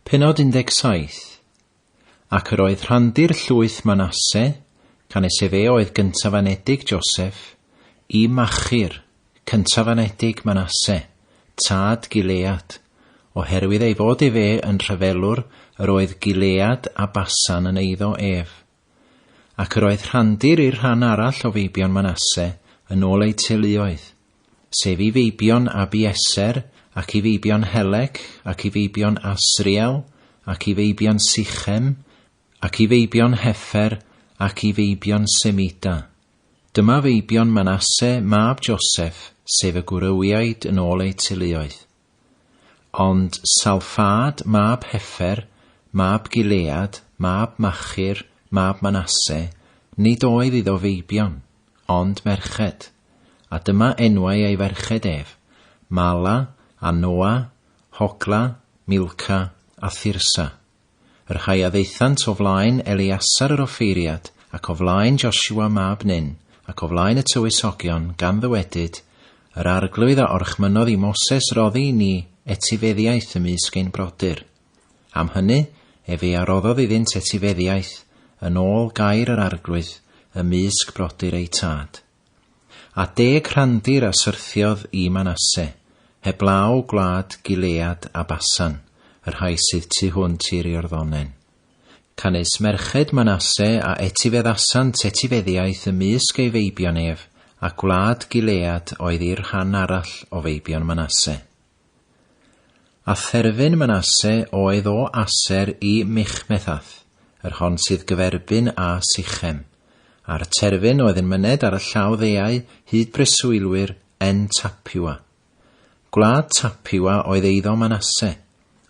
Pennod 17. Ac yr oedd rhandir llwyth Manasse, canys efe oedd gyntaf-anedig Joseph, i Machir, cyntaf-anedig Manasse, tad Gilead, oherwydd ei fod efe yn rhyfelwr yr oedd Gilead a Basan yn eiddo ef. Ac yr oedd rhandir i'r rhan arall o feibion Manasse yn ôl eu teuluoedd, sef i feibion Abieser, ac i feibion Helec, ac i feibion Asriel, ac i feibion Sichem, ac i feibion Heffer, ac i feibion Semida. Dyma feibion Manasse, mab Joseff, sef y gwrywiaid yn ôl eu teuluoedd. Ond Salffâd mab Heffer, mab Gilead, mab Machir, mab Manasse, nid oedd iddo feibion, ond merched. A dyma enwau ei ferched ef, Mala, a Noa, Hogla, Milca, a Thirsa. Y rhai a ddaethant o flaen Eleasar yr offeiriad, ac o flaen Josua mab Nun, ac o flaen y tywysogion, gan ddywedyd, Yr Arglwydd a orchmynnodd i Moses roddi i ni etifeddiaeth ymysg ein brodyr. Am hynny, efe a roddodd iddynt etifeddiaeth, yn ôl gair yr Arglwydd, ymysg brodyr eu tad. A deg rhandir a syrthiodd i Manasse, heblaw gwlad Gilead a Basan, y rhai sydd tu hwnt i'r Iorddonen. Canys merched Manasse a etifeddasant etifeddiaeth ymysg ei feibion ef, a gwlad Gilead oedd i'r rhan arall o feibion Manasse. A therfyn Manasse oedd o Aser i Michmethath, yr hon sydd gyferbyn â Sichem, a'r terfyn oedd yn myned ar y llaw ddeau hyd breswylwyr En-Tapua. Gwlad Tapua oedd eiddo Manasse,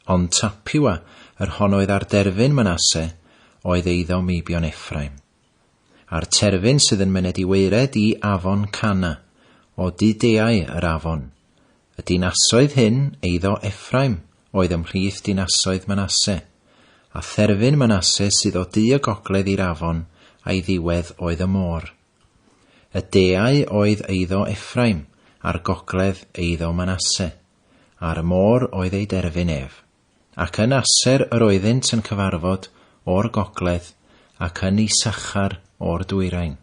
ond Tapua, yr hon oedd ar derfyn Manasse, oedd eiddo meibion Effraim. A'r terfyn sydd yn myned i waered i afon Cana, o du deau yr afon. Y dinasoedd hyn, eiddo Effraim, oedd ymhlith dinasoedd Manasse. A therfyn Manasse sydd o du y gogledd i'r afon, a'i ddiwedd oedd y môr. Y deau oedd eiddo Effraim, a'r gogledd eiddo Manasse. A'r môr oedd ei derfyn ef. Ac yn Aser yr oeddynt yn cyfarfod o'r gogledd, ac yn Issachar o'r dwyrain.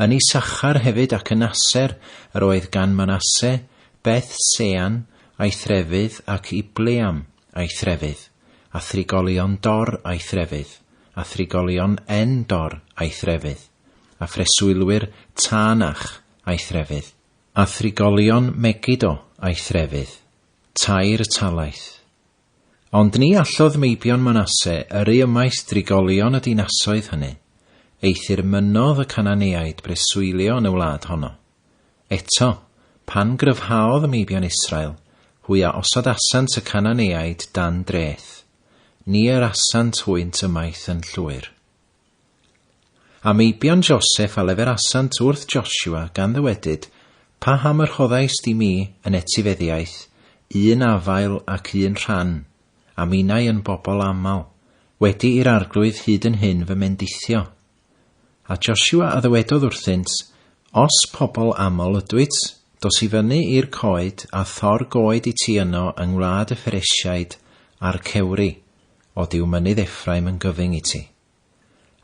Yn Issachar hefyd ac yn Aser yr oedd gan Manasse Beth Sean a'i threfydd ac Ibleam a'i threfydd, a thrigolion Dor a'i threfydd, a thrigolion En-dor a'i threfydd, a phreswylwyr Taanach a'i threfydd, a thrigolion Megiddo a'i threfydd, tair talaith. Ond ni allodd meibion Manasse yrru ymaith drigolion y dinasoedd hynny, eithr mynnodd y Cananeaid breswylio yn y wlad honno. Eto, pan gryfhaodd meibion Israel, hwy a osodasant y Cananeaid dan dreth. Ni yrasant hwynt ymaith yn llwyr. A meibion Joseph a leferasant wrth Joshua, gan ddywedyd, Paham y rhoddaist i mi yn etifeddiaeth un afael ac un rhan, a minnau yn bobl aml, wedi i'r Arglwydd hyd yn hyn fy mendithio? A Joshua a ddywedodd wrthynt, Os pobl aml ydwyt, dos i fyny i'r coed, a thor goed i ti yno yng ngwlad y Pheresiaid a'r Cewri, od yw mynydd Effraim yn gyfyng i ti.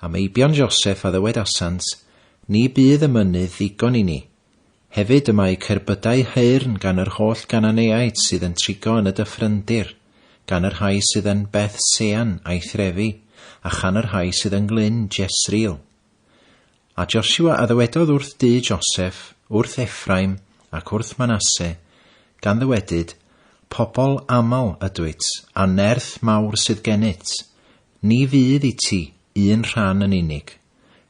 A meibion Joseph a ddywedasant, Ni bydd y mynydd ddigon i ni. Hefyd y mae cerbydau heyrn gan yr holl Gananeaid sydd yn trigo yn y dyffryndir, gan y rhai sydd yn Beth Sean a'i threfi, a chan y rhai sydd yng nglyn Jesreel. A Josua a ddywedodd wrth dŷ Joseph, wrth Ephraim, ac wrth Manasse, gan ddywedyd, Pobl aml ydwyt, a nerth mawr sydd gennyt, Ni fydd i ti un rhan yn unig,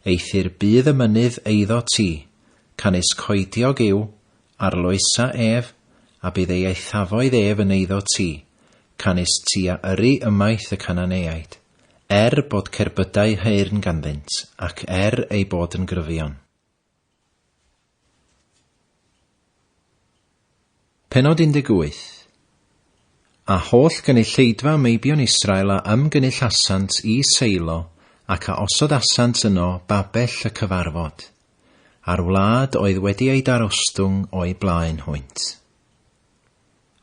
eithr bydd y mynydd eiddo ti, canys coediog yw, arloesa ef, a bydd ei eithafoedd ef yn eiddo ti, canys ti a yrri ymaith y Cananeaid, er bod cerbydau haearn ganddynt, ac er eu bod yn gryfion. Pennod 18. A holl gynulleidfa meibion Israel a ymgynullasant i Seilo, ac a osodasant yno babell y cyfarfod, a'r wlad oedd wedi ei darostwng o'u blaen hwynt.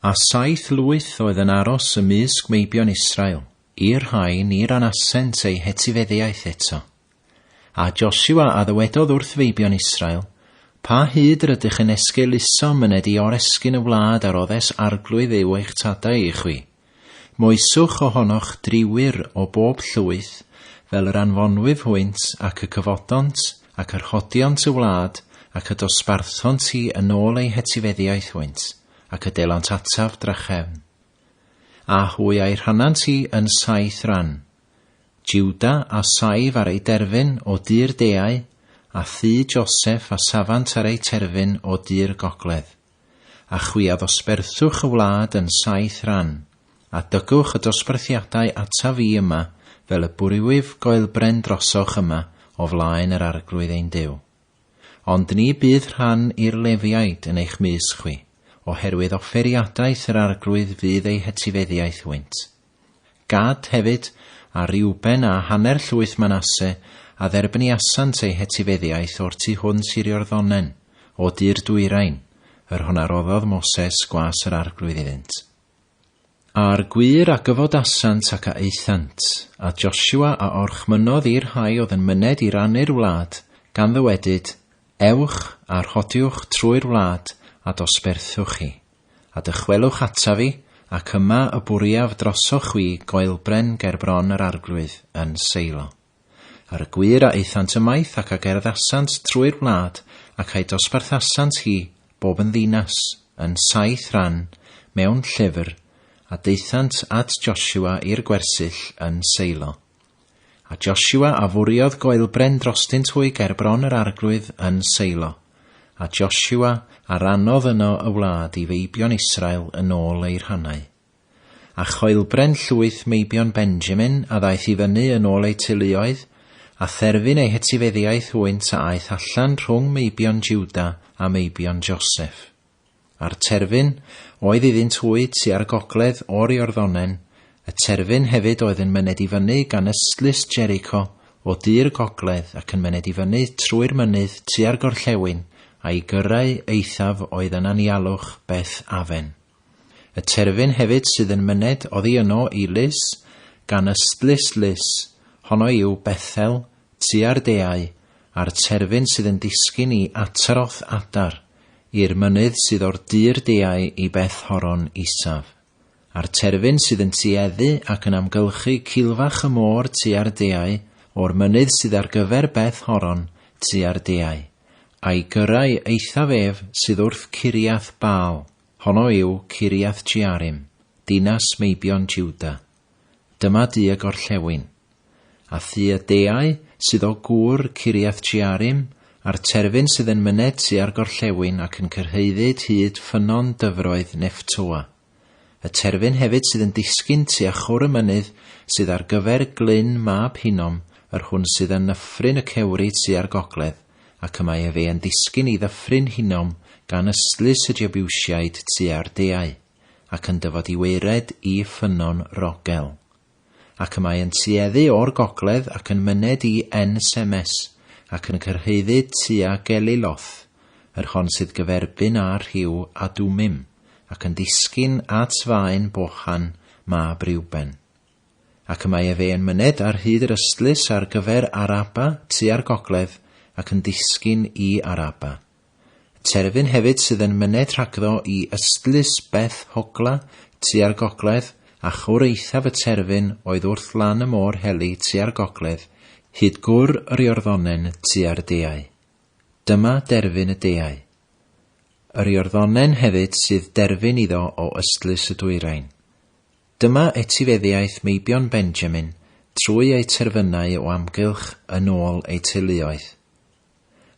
A saith lwyth oedd yn aros ymysg meibion Israel, i'r rhai ni ranasent eu hetifeddiaeth eto. A Josua a ddywedodd wrth feibion Israel, Pa hyd yr ydych yn esgeuluso myned i oresgyn y wlad a roddes Arglwydd Dduw eich tadau i chwi? Moeswch ohonoch driwyr o bob llwyth, fel yr anfonwyf hwynt, ac y cyfodont, ac yr hodiont y wlad, ac y dosbarthont hi yn ôl eu hetifeddiaeth hwynt, ac y delant ataf drachefn. A hwy a'i rhannant hi yn saith ran. Juda a saif ar ei derfyn o du'r deau, a thŷ Joseph a safant ar eu terfyn o du'r gogledd. A chwi a ddosberthwch y wlad yn saith ran, a dygwch y dosbarthiadau ataf fi yma, fel y bwriwyf goelbren drosoch yma o flaen yr Arglwydd ein Duw. Ond ni bydd rhan i'r Lefiaid yn eich mysg chwi, oherwydd offeiriadaeth yr Arglwydd fydd eu hetifeddiaeth hwynt. Gad hefyd, a Reuben a hanner llwyth Manasse, a dderbyniasant eu hetifeddiaeth o'r tu hwnt i'r Iorddonen, o du'r dwyrain, yr hon a roddodd Moses gwas yr Arglwydd iddynt. A'r gwŷr a gyfodasant ac a aethant, a Josua a orchmynnodd i'r rhai oedd yn myned i rannu'r wlad, gan ddywedyd, Ewch, a rhodiwch trwy'r wlad, a dosberthwch hi. A dychwelwch ataf fi, ac yma y bwriaf drosoch chwi goelbren ger bron yr Arglwydd yn Seilo. Ar y gwŷr a aethant ymaith ac a gerddasant trwy'r wlad, ac a'i dosbarthasant hi, bob yn ddinas, yn saith ran, mewn llyfr, a daethant at Josua i'r gwersyll yn Seilo. A Josua a fwriodd goelbren drostynt hwy ger bron yr Arglwydd yn Seilo. A Josua a rannodd yno y wlad i feibion Israel yn ôl eu rhannau. A choelbren llwyth meibion Benjamin a ddaeth i fyny yn ôl eu teuluoedd, a therfyn eu hetifeddiaeth hwynt a aeth allan rhwng meibion Juda a meibion Joseph. A'r terfyn oedd iddynt hwy tua'r gogledd o'r Iorddonen, y terfyn hefyd oedd yn myned i fyny gan ystlys Jericho o du'r gogledd ac yn myned i fyny trwy'r mynydd tua'r gorllewin, a'i gyrrau eithaf oedd yn anialwch Beth Afen. Y terfyn hefyd sydd yn myned oddi yno i Lus, gan ystlys Lus, honno yw Bethel, tua'r deau, a'r terfyn sydd yn disgyn i Ataroth Adar, i'r mynydd sydd o'r du'r deau i Beth Horon isaf. A'r terfyn sydd yn tueddu ac yn amgylchu cilfach y môr tua'r deau, o'r mynydd sydd ar gyfer Beth Horon tua'r deau, a'i gyrrau eithaf ef sydd wrth Ciriath Baal, honno yw Ciriath Jearim, dinas meibion Juda. Dyma du y gorllewin. A thu y deau sydd o gŵr Ciriath Jearim, a'r terfyn sydd yn myned tua'r gorllewin ac yn cyrhaeddyd hyd ffynnon dyfroedd Nefftoa. Y terfyn hefyd sydd yn disgyn tua chwr y mynydd sydd ar gyfer glyn mab Hinnom, yr hwn sydd yn nyffryn y cewri tua'r gogledd, ac y mae efe yn disgyn i ddyffryn Hinnom gan ystlys y Jebusiaid tua'r deau. ac yn dyfod i waered i ffynnon Rogel. Ac y mae yn tueddu o'r gogledd ac yn myned i En-semes, ac yn cyrhaeddyd tua Geliloth, yr hon sydd gyferbyn â rhiw Adumim, ac yn disgyn at faen Bohan mab Reuben. Ac y mae efe yn myned ar hyd yr ystlys ar gyfer Araba tua'r gogledd, ac yn disgyn i Araba. Terfyn hefyd sydd yn myned rhagddo i ystlys Beth Hogla tua'r gogledd, a chwr eithaf y terfyn oedd wrth lan y môr heli tua'r gogledd, hyd gwr yr Iorddonen tua'r deau. Dyma derfyn y deau. Yr Iorddonen hefyd sydd derfyn iddo o ystlys y dwyrain. Dyma etifeddiaeth meibion Benjamin trwy eu terfynau o amgylch yn ôl eu teuluoedd.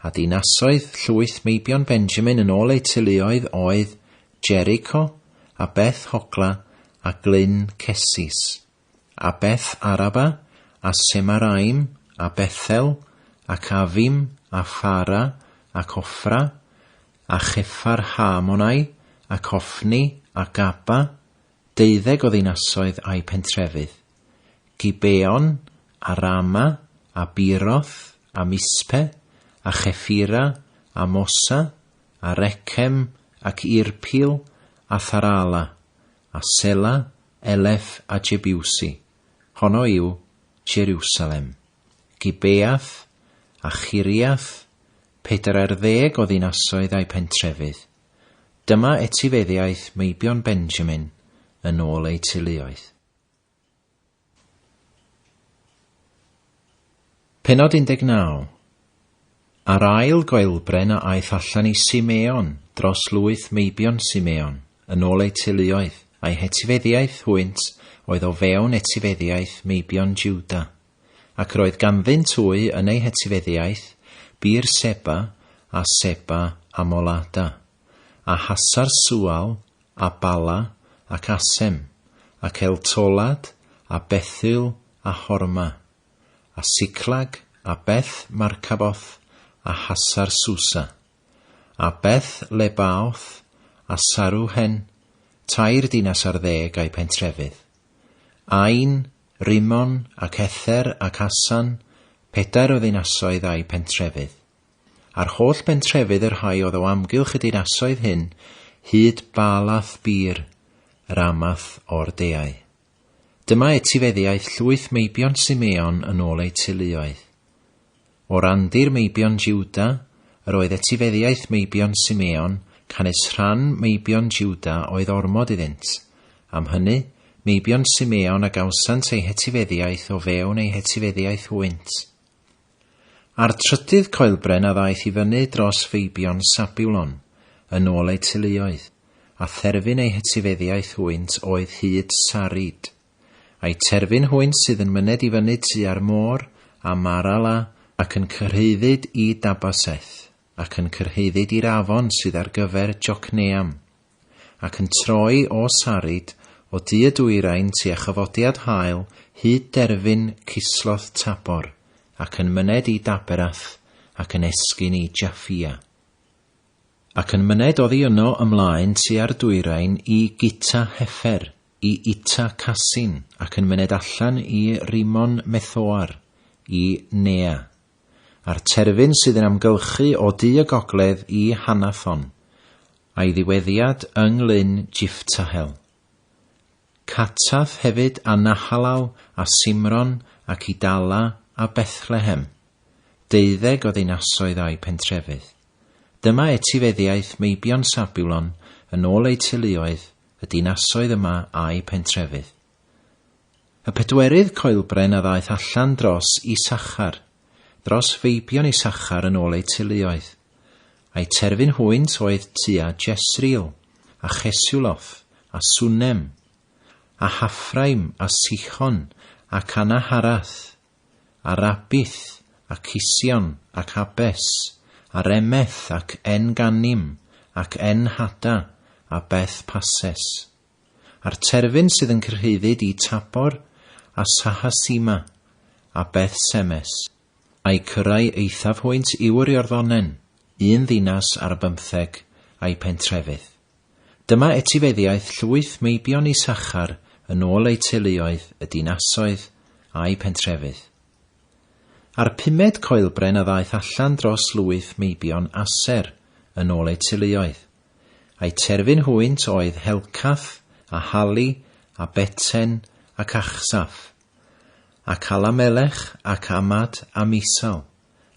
A dinasoedd llwyth meibion Benjamin yn ôl eu teuluoedd oedd Jericho, a Beth Hogla, a Glyn Cesis, a Beth Araba, a Semaraim, a Bethel, ac Afim, a Phara, ac Offra, a Cheffar Haamonai, ac Ophni, a Gaba, deuddeg o ddinasoedd a'u pentrefydd. Gibeon, a Rama, a Beeroth, a Mispe, a Cheffira, a Mosa, a Recem, ac Irpeel, a Tharala, a Sela, Elef a Jebusi, honno yw Jerusalem. Gibeath, a Chiriath, 40 o ddinasoedd a'u pentrefydd. Dyma etifeddiaeth meibion Benjamin yn ôl eu teuluoedd. Pennod 19. A'r ail goelbren a aeth allan i Simeon dros lwyth meibion Simeon, yn ôl eu teuluoedd, a'u hetifeddiaeth hwynt oedd o fewn etifeddiaeth meibion Juda. Ac yr oedd ganddynt hwy yn eu hetifeddiaeth Beer-seba a Seba a Molada, a Hasar Sual a Bala ac Asem, ac Eltolad a Bethul a Horma, a Siclag a Beth Marcaboth a Hasar Susa, a Beth Lebaoth a Saruhen, tair dinas ar ddeg a'u pentrefydd. Ain, Rimmon ac Ether ac Asan, pedair o ddinasoedd a'u pentrefydd. A'r holl bentrefydd y rhai oedd o amgylch y dinasoedd hyn, hyd Baalath Beer, Ramath o'r deau. Dyma etifeddiaeth llwyth meibion Simeon yn ôl eu teuluoedd. O randir meibion Jiwda, yr oedd etifeddiaeth meibion Simeon, canys rhan meibion Jiwda oedd ormod iddynt. Am hynny, meibion Simeon a gawsant eu hetifeddiaeth o fewn eu hetifeddiaeth hwynt. A'r trydydd coelbren a ddaeth i fyny dros feibion Sabulon, yn ôl eu teuluoedd, a therfyn eu hetifeddiaeth hwynt oedd hyd Sarid. A'i terfyn hwynt sydd yn myned i fyny tua'r môr, a Marala, ac yn cyrhaeddyd i Dabaseth, ac yn cyrhaeddyd i'r afon sydd ar gyfer Jocneam, ac yn troi o Sarid, o du y dwyrain tua chyfodiad haul, hyd derfyn Chisloth Tabor, ac yn myned i Daberath, ac yn esgyn i Jaffia. Ac yn myned oddi yno ymlaen tua'r dwyrain i Gita Heffer, i Ita Casin, ac yn myned allan i Rimon Methoar, i Nea. A'r terfyn sydd yn amgylchu o du y gogledd i Hanathon, a'i ddiweddiad yng nglyn Jifftahel. Catath hefyd a Nahalal a Simron ac Idala a Bethlehem, deuddeg o ddinasoedd a'u pentrefydd. Dyma etifeddiaeth meibion Sabulon yn ôl eu teuluoedd, y dinasoedd yma a'u pentrefydd. Y pedwerydd coelbren a ddaeth allan dros Issachar, dros feibion Issachar yn ôl eu teuluoedd. A'u terfyn hwynt oedd tua Jesreel, a Chesuloth, a Sunem, a Haffraim, a Sichon, ac Anaharath, a Rabith, a Cision, ac Abes, a Remeth, ac En-ganim, ac En-hada, a Beth-pases. A'r terfyn sydd yn cyrhaeddyd i Tabor, a Sahasima, a Beth Semes, a'u cyrrau eithaf hwynt yw'r Iorddonen, un ddinas ar bymtheg, a'i phentrefydd. Dyma etifeddiaeth llwyth meibion Issachar yn ôl eu teuluoedd, y dinasoedd, a'u pentrefydd. A'r pumed coelbren a ddaeth allan dros lwyth meibion Aser, yn ôl eu teuluoedd. A'u terfyn hwynt oedd Helcath, a Hali, a Beten, ac Achsaph, ac Alamelech, ac Amad, a Misal,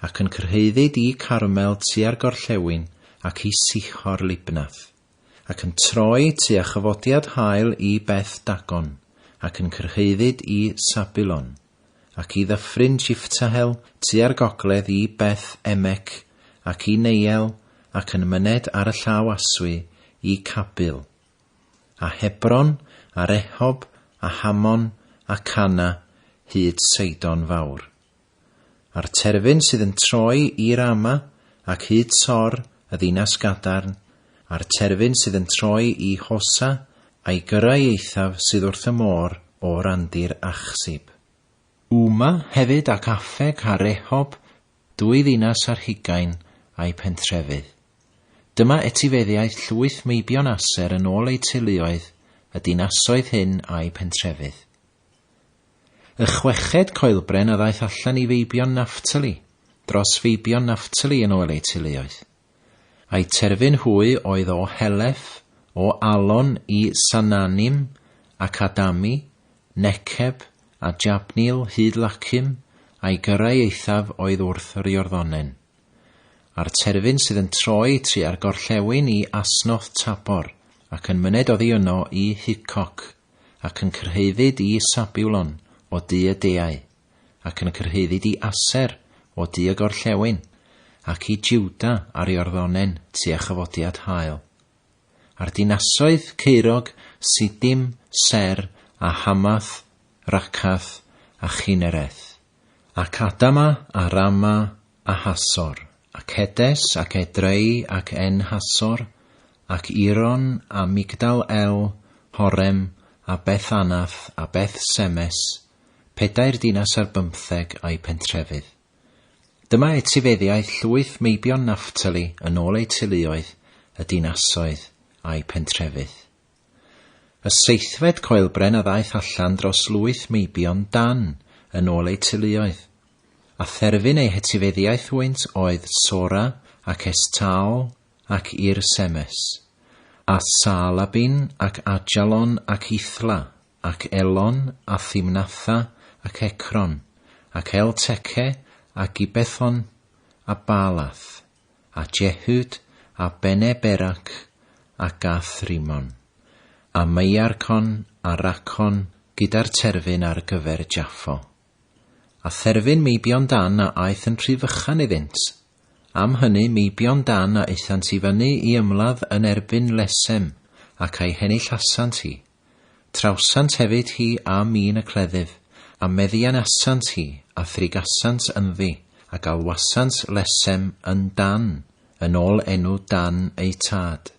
ac yn cyrhaeddyd i Carmel tua'r gorllewin, ac i Sihor Libnath, ac yn troi tua chyfodiad haul i Beth Dagon, ac yn cyrhaeddyd i Sabulon, ac i ddyffryn Jifftahel tua'r gogledd i Beth Emec, ac i Neiel, ac yn myned ar y llaw aswy i Cabil, a Hebron, a Rehob, a Hammon, a Cana, hyd Seidon fawr. A'r terfyn sydd yn troi i Rama, ac hyd Sor, y ddinas gadarn, a'r terfyn sydd yn troi i Hosa, a'i gyrrau eithaf sydd wrth y môr o randir Achsib. Uma hefyd ac Affeg a Rehob, dwy ddinas ar hugain, a'u pentrefydd. Dyma etifeddiaeth llwyth meibion Aser yn ôl eu teuluoedd, y dinasoedd hyn a'u pentrefydd. Y chweched coelbren a ddaeth allan i feibion Nafftali, dros feibion Nafftali yn ôl eu teuluoedd. A'u terfyn hwy oedd o Helef, o Alon i Sananim ac Adami, Neceb a Jabneel hyd Lacum, a'i gyrrau eithaf oedd wrth yr Iorddonen. A'r terfyn sydd yn troi tua'r gorllewin i Asnoth Tabor, ac yn myned oddi yno i Hucoc, ac yn cyrhaeddyd i Sabiwlon o du y deau, ac yn cyrhaeddyd i Aser o du y gorllewin, ac i Juda ar Iorddonen tua chyfodiad haul. A'r dinasoedd caerog Sidim, Ser, a Hamath, Rakath, a Chinnereth, ac Adama, a Rama, a Hasor, a Cedes, ac Edrei, ac En-Hasor, ac Iron, a Migdal El, Horem, a Beth Anath, a Beth Semes, 24 a'i pentrefydd. Dyma etifeddiaeth llwyth meibion Naphtali yn ôl eu teuluoedd, y dinasoedd a'i pentrefydd. Y seithfed coelbren a ddaeth allan dros lwyth meibion Dan yn ôl eu teuluoedd. A therfyn eu hetifeddiaeth hwynt oedd Sora ac Estaol ac Ir-Semes, a Saalabin ac Ajalon ac Ithla, ac Elon a Thimnatha ac Ecron, ac Elteke a Gibbethon a Baalath, a Jehud a Bene-Berac a Gath-Rimon, a Meiarcon a Racon gyda'r terfyn ar gyfer Jaffo. A therfyn meibion Dan a aeth yn rhy fychan iddynt. Am hynny meibion Dan a aethant i fyny i ymladd yn erbyn Lesem, ac a'i henillasant hi. Trawsant hefyd hi a min y cleddyf, a meddianasant hi, a thrigasant ynddi, a galwasant Lesem yn Dan, yn ôl enw Dan eu tad.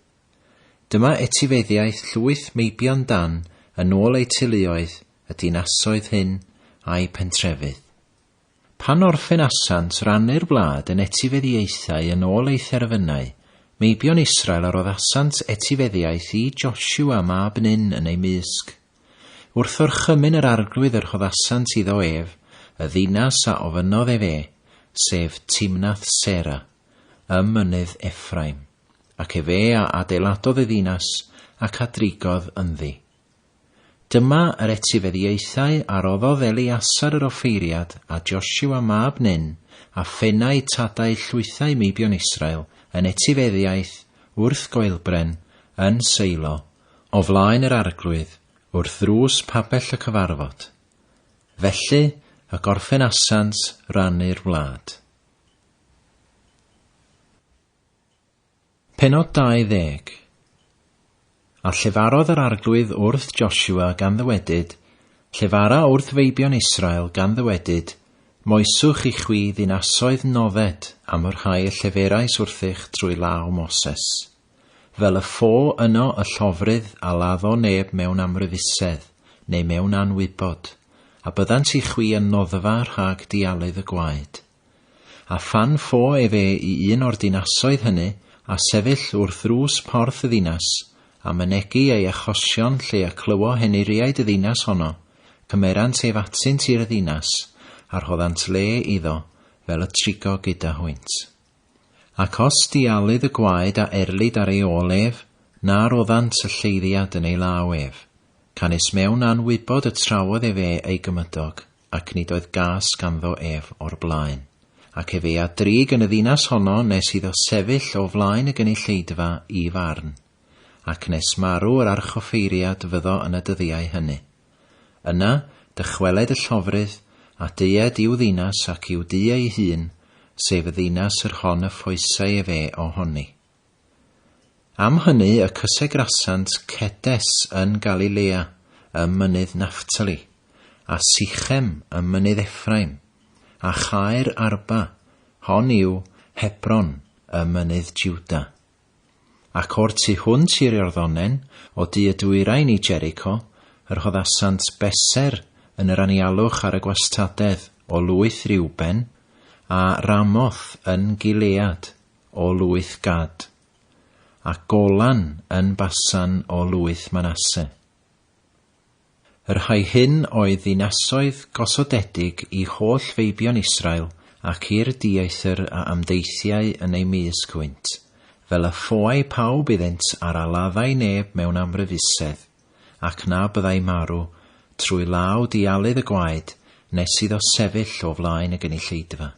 Dyma etifeddiaeth llwyth meibion Dan yn ôl eu teuluoedd, y dinasoedd hyn a'i pentrefydd. Pan orffenasant rannu'r wlad yn etifeddiaethau yn ôl ei therfynau, meibion Israel a roddasant etifeddiaeth i Joshua mab Nun yn eu mysg. Wrth orchymyn yr Arglwydd yr rhoddasant iddo ef, y ddinas a ofynnodd ef e, sef Timnath Sera, ym mynydd Ephraim, ac efe a adeiladodd y ddinas ac a drigodd ynddi. Dyma yr etifeddiaethau a roddodd Eleasar yr offeiriad a Joshua mab Nun a phennau tadau llwythau meibion Israel yn etifeddiaeth wrth goelbren yn Seilo, o flaen yr Arglwydd, wrth ddrws pabell y cyfarfod. Felly y gorffenasant rannu'r wlad. Pennod 20. A llefarodd yr Arglwydd wrth Joshua gan ddywedyd, Llefara wrth feibion Israel gan ddywedyd, Moeswch i chwi ddinasoedd nodded am y rhai y lleferais wrthych trwy law Moses. Fel y ffo yno y llofrudd a laddo neb mewn amryfusedd, neu mewn anwybod, a byddant i chwi yn noddfa rhag dialydd y gwaed. A phan ffo efe i un o'r dinasoedd hynny, a sefyll wrth ddrws porth y ddinas, a mynegi ei achosion lle y clywo henuriaid y ddinas honno, cymerant ef atynt i'r ddinas, a rhoddant le iddo, fel y trigo gyda hwynt. Ac os dialydd y gwaed a erlid ar ei ôl ef, na roddant y lleiddiad yn ei law ef, canys mewn anwybod y trawodd efe ei gymydog, ac nid oedd gas ganddo ef o'r blaen. Ac efe a drig yn y ddinas honno nes iddo sefyll o flaen y gynulleidfa i farn, ac nes marw yr archoffeiriad fyddo yn y dyddiau hynny. Yna, dychweled y llofrudd, a deued i'w ddinas ac i'w dŷ ei hun, sef y ddinas yr hon y ffoesai efe ohoni. Am hynny y cysegrasant Cedes yn Galilea, ym mynydd Naphtali, a Sichem ym mynydd Ephraim, a Chaer Arba, hon yw Hebron ym mynydd Juda. Ac o'r tu hwnt i'r Iorddonen, o du y dwyrain i Jericho, yr rhoddasant Beser yn yr anialwch ar y gwastadedd o lwyth Reuben, a Ramoth yn Gilead, o lwyth Gad, a Golan yn Basan o lwyth Manasse. Y rhai hyn oedd ddinasoedd gosodedig i holl feibion Israel ac i'r dieithr a ymdeithiai yn eu mysg hwynt, fel y ffoai pawb iddynt ar aladdai neb mewn amryfusedd, ac na byddai marw trwy law dialydd y gwaed nes iddo sefyll o flaen y gynulleidfa.